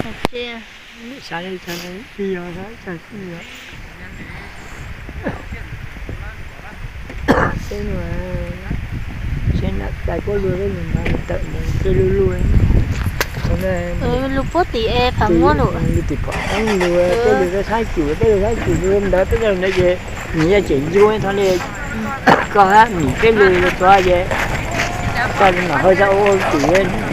Xav li cas li yog xav li cas xwb yog. Seb, seb nam tais puab luag peb lug ntawd tawm mus tej lug lug. Lug puab tim es phav muab lug, lug tim phav muab lug, peb lug rau sab cum, peb lug sab cum lug ntawd, peb lug ntawd ces nws yog tseem ncu thaum li koj hab nws peb lug tuav ces koj nom hawj txog ua tim,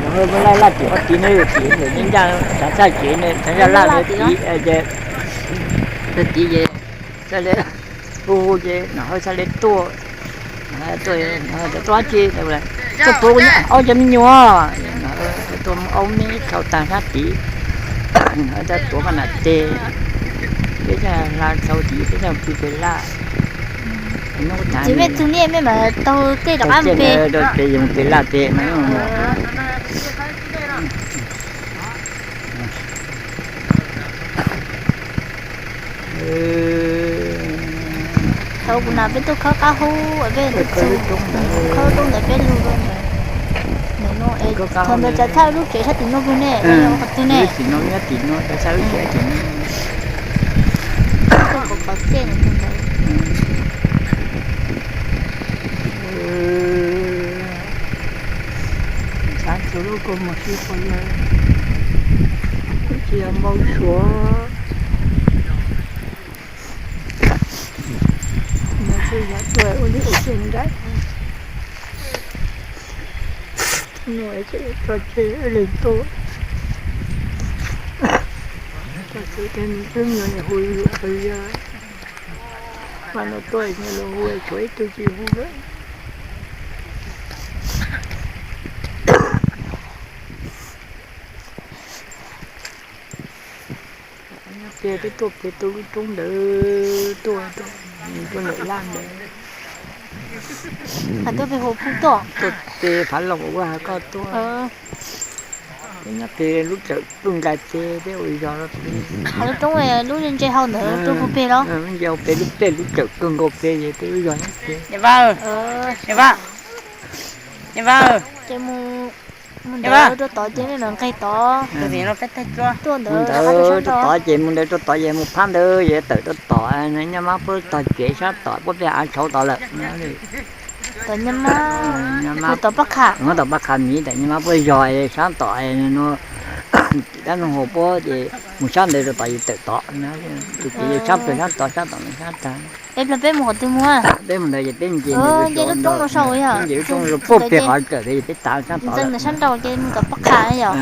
nom hawj muab laj laj tim ob tid no yog tim ntawm nyob ncaj tsav txhaj cev, tsav ncaj laj tim ces txhaj tid ces txhaj li hu hu ces nom hawj txhaj li tuaj, tuaj dab tsi, tuaj puav ob cov me nyuam, tuaj muab aub me tshau tag sab tid, nom hawj txhaj tuav koj nam tes, peb txhaj hla tshau tid, peb txhaj pw pem laj. Txiv mej txug niaj mej mam taug tej rov qab mus pem, ces mus pem laj pem no. Thaum kuv nam peb tuaj khawb qab hub, peb txug khawb roob ntawd peb lug ntawd no, thaum ntawd tsav txhaj lub tsev sab tim no puag ne, qhov twg ne? Tim no, tim no, tsav txhaj lub tsev tim no. Xav txug lub kua muag sib puag yawg, tsis yog npau suav. Nws txhua yam tuaj ua li ua ke nraim. Nws tso tseg leej tuaj, tso tseg tej me tub me nyuam hu yus qhov yawg. Mas no tuaj nws los hu tshuav ib tug tsis hu lawm. Nyob pem peb tuaj pem tuaj lub roob ntawd tuaj, tuaj ntawm laj ntawd. Tuaj pem Huab Phuj tuaj, tuaj pem Phav Loos ua koj tuaj. Peb nyob pem lub tsawm pw nqaij pem peb ua zog pem. Lub roob lub ntse hau ntawd tuaj puag pem los? Ntse hau pem lub pem lub tsawm kawg nkaus pem es peb ua zog nyob pem. Ces mus, mus ntawd rau tod ces mej mam nqes tod. Tuaj ntawd rau tod ces mus ntawd rau tod ces mus phab ntawd ces tawm rau tom Nyab Mab puag tog kev sab tom puag pem av tshauv tod lawm. Tom Nyab Mab, tom Paj Qha, tom Paj Qha miv tom Nyab Mab puag zog sab tom no, dab no hauv puag ces mus sab ntawd rau tom ces tawm tod. Tus kev sab pem sab tod sab tom sab tag. Peb plag peb mus qhov twg mus? Peb mus ntawd ces peb nce, nce lub roob no saud yog, nce lub roob no puag pem qhov tawm pem ces peb tav sab tod lawm. Sab nraud ces mus tom Paj Qha yom.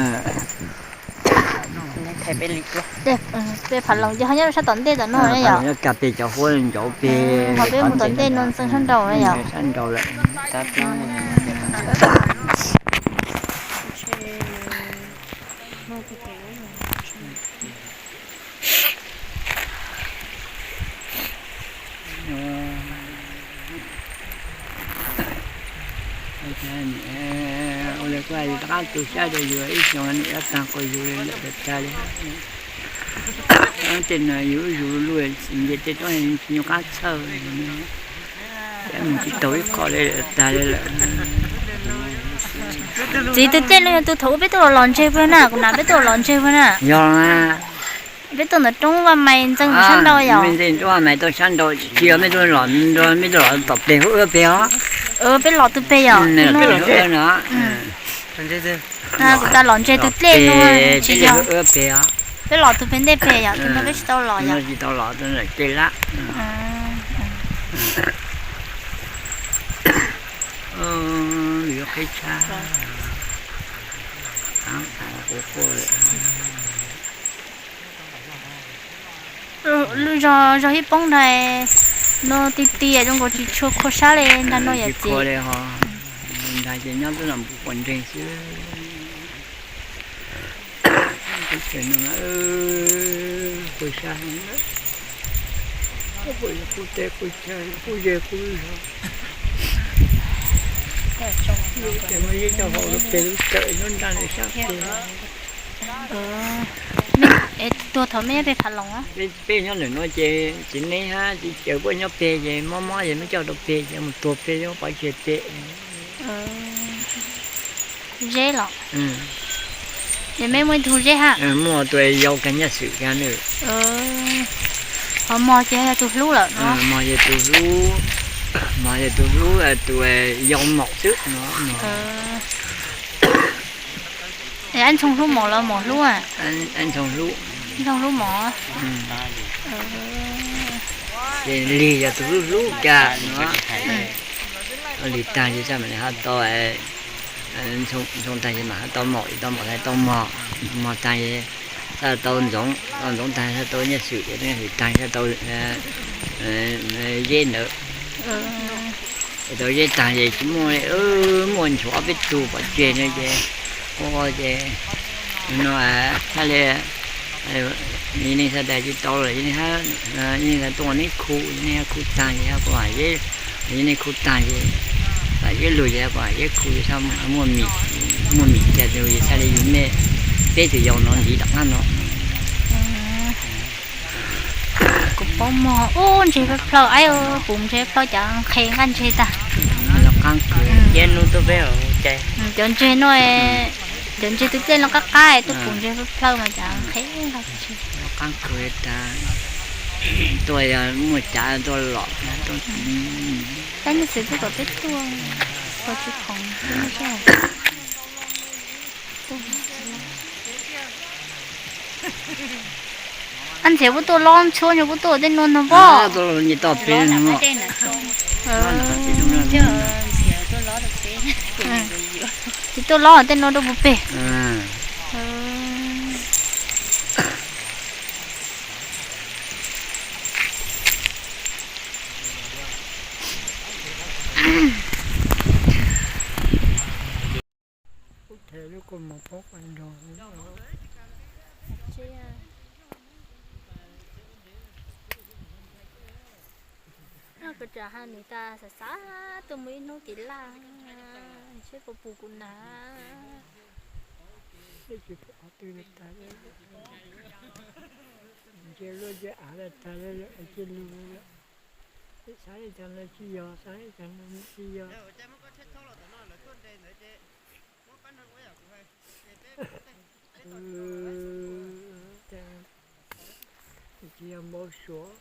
Peb Phav Loos ces ho nyob rau sab tom ntej tom no yom. Nyob kag pem cov huab ncauj pem, ho peb mus tom ntej no ntxeev sab nraud na yom. Sab nraud lawm. Ua li kuj rov qab tu siab rau yus ib xyoos niam dab tag quas yus lawm tag li. Tej no yus ib yus luj nce tej roob tsis nyuaj qab txhawj, mus tsis tau ib qho li lawm tag li lawm. Txiv, tus dej no yog tus thaum ub peb tuaj los los ntseg puag na, kuv nam peb tuaj los los ntseg puag na. Yog na. Peb tuaj ntawm roob Vaj Mais ntxeev sab nraud yom. Ntxeev roob Vaj Mais tuaj sab nraud, tsis yog mej tuaj los, mej tuaj los tom peg huab peg os. Peb los tus peg yom. Kuv tas los ntseg tus dej no tsis yog. Peb los tus peg ntej peg yom, tus no peb tsis tau los yom. Tsis tau los, tus no lawm tej lab. Lub zog zog ib poob ntag, no ti ti zoo nkaus tsis tshua kho sab li ntag no yom txiv. Ntag ces nyob twb los npuv quas nreeg xwb. Qub teb qub chaw, qub zej qub zog. Ces muaj ib co hauv lub peg lub tsawm nyob nrag ntawm sab peg. Tuag thaum mej nyob pem Phav Loos? Peb nyob ntawm no ces txiv neeb hab txiv caws puab nyob peg ces mob mob ces muab coj rau peg ces mus tuag peg, pov tseg peg. Zeb los? Es mej muaj ib tug zeb hab? Muaj tus yau kag nyaj xwm kag nws. Ho mog ces yog tus hlub lawm no. Mog yog tus hlub, mog yog tus hlub, tus yau maum xwb no. Ab Ntxhoo hlub maum los maum hlub? Ab Ntxhoo hlub. Ntxhoo hlub maum. Ces Lig yog tus hlub hlub kag no. Lig taag ces xav mas nws hab tau, Ntxhoo taag ces mas hab tau maum, tau maum tau mog, mog taag ces xav tau Ntxoov, tau Ntxoov taag xav tau nyaj xwm, nyaj xwm taag xav tau zeb ntawd. Tau zeb taag ces tsis muaj, muaj nchuav ob peb tug pov tseg no ces, ua ces no hab le, yog neeg xav tas tsis tau lawm, yog neeg xav tuaj ua neb khu, yog neeg khu taag ces kuv, yog neeg khu taag ces, zeb lug ces kuv zeb khu, muaj mim, muaj mim cas ces xav le yug mej peb tug yau no ntxiv tom qab no. Kuv paub mog, ub, ntseg plawg, aib, puv ntseg plawg cov nqhes nqaj ntseg tag. Cov ntseg no, cov ntseg twb dlej no qab qab tuaj puv ntseg plawg mas cov nqhes nqaj ntseg. Qaab kawg tas, tuaj yog muaj cav tuaj lom. Tab nyaj xwm tuaj kom peb tuaj, tuaj tsis khoom. Ab, Ntxhiav puab tuaj lob ntxhuab, Ntxhiav puab tuaj tej nuav nug pob. Tuaj los nce toj pem no. Ces tuaj lob tej nuav rau puag pem. Koj tsav has nws tas xav xav tuaj mus ib hnub tim laj, seb puas pum kuv na. Ntshe luaj ntshe av tag, cia lug, xav ib tag no tsis yog, xav ib tag no tsis yog. Tsis yog npau suav.